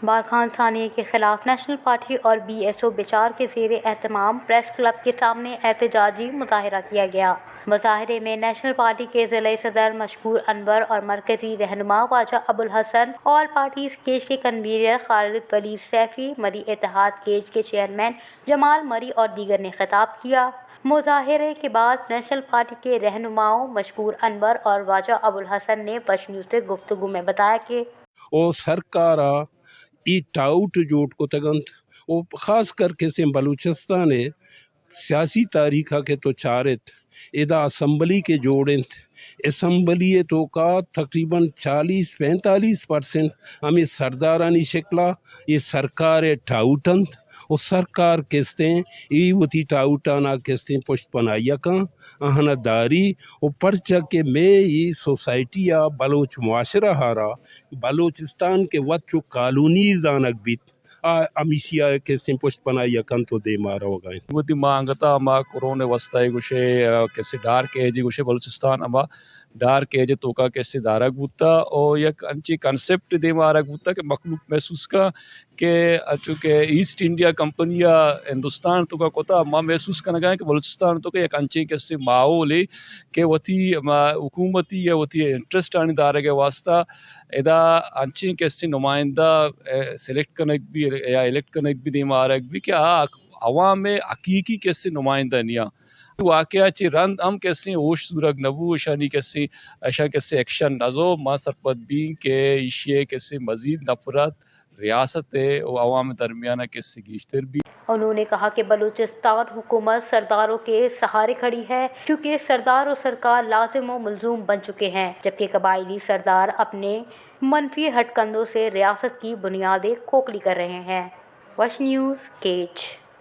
بارکھان ثانیہ کے خلاف national party اور بی ایس او بچار کے زیر اہتمام پریس کلب کے سامنے احتجاجی مظاہرہ کیا گیا۔ مظاہرے میں نیشنل پارٹی کے ضلعی صدر مشکور انور اور مرکزی رہنما واجہ ابوالحسن، آل پارٹیز کیچ کے کنوینر خالد ولید سیفی، مری اتحاد کیچ کے چیئرمین جمال مری اور دیگر نے خطاب کیا۔ مظاہرے کے بعد نیشنل پارٹی کے رہنماؤں مشکور انور اور واجہ ابوالحسن نے وش نیوز سے گفتگو میں بتایا کہ او سرکار ءَ اے ٹاؤٹ جوڑ کتگ اَنت، او خاص کر کہ سیں بلوچستان ءِ سیاسی تاریخ ءَ کہ تو چار ایت، ادا اسمبلی کہ جوڑ اِنت، اسمبلی ءِ توکا تقریباً چالیس پینتالیس پرسنٹ ہمے سردارانی شکل ءَ اے سرکار ءِ ٹاؤٹ اَنت، و سرکار کہ استیں اے وتی ٹاؤٹانا کہ استیں پشت پناہی ءَ کن، آہانا داری، و پرچا کہ مئے اے سوسائٹی ءَ بلوچ معاشرہ ءَ را بلوچستان کہ وت چو کالونی زانگ بیت، آ ہمیشی ءَ کہ استیں پشت پناہی ءَ کنت و دیما روگا اِنت۔ وتی ما انگتا ہما کرونا ءِ واسطہ ءَ گوشے، آ، کسے ڈارک ایج گوشے بلوچستان ہما ڈارک ایج توکا کسے دارگ بوتا و یک انچیں کنسپٹ دیما آرگ بوتا کہ مخلوق محسوس کا کہ انچو کہ ایسٹ انڈیا کمپنی ءَ ہندوستان توکا کتا، ما محسوس کنگا ایں کہ بلوچستان توکا یک انچیں کسے ماحولے کہ وتی ما حکومتی یا وتی انٹرسٹ آنی دارگ ءِ واسطہ ادا انچیں کسے نمائندہ، اے، سلیکٹ کنگ بی یا الیکٹ کنگ بی دیما آرگ بی کہ آ عوام ءِ حقیقی کسے نمائندہ نیاں۔ واقعہ چہ رند ہم کسے ہوش زورگ نہ بو، اشانی کسے، اشاں کسے ایکشن نہ زو۔ ما سرپد بیں کہ ایشی ءِ کسے مزید نفرت ریاست ءِ و عوام درمیان ءَ کسے گیشتر بی۔ انہوں نے کہا کہ بلوچستان حکومت سرداروں کے سہارے کھڑی ہے، کیونکہ سردار و سرکار لازم و ملزوم بن چکے ہیں، جبکہ قبائلی سردار اپنے منفی ہٹ کندوں سے ریاست کی بنیادیں کھوکھلی کر رہے ہیں۔ وش نیوز، کیچ۔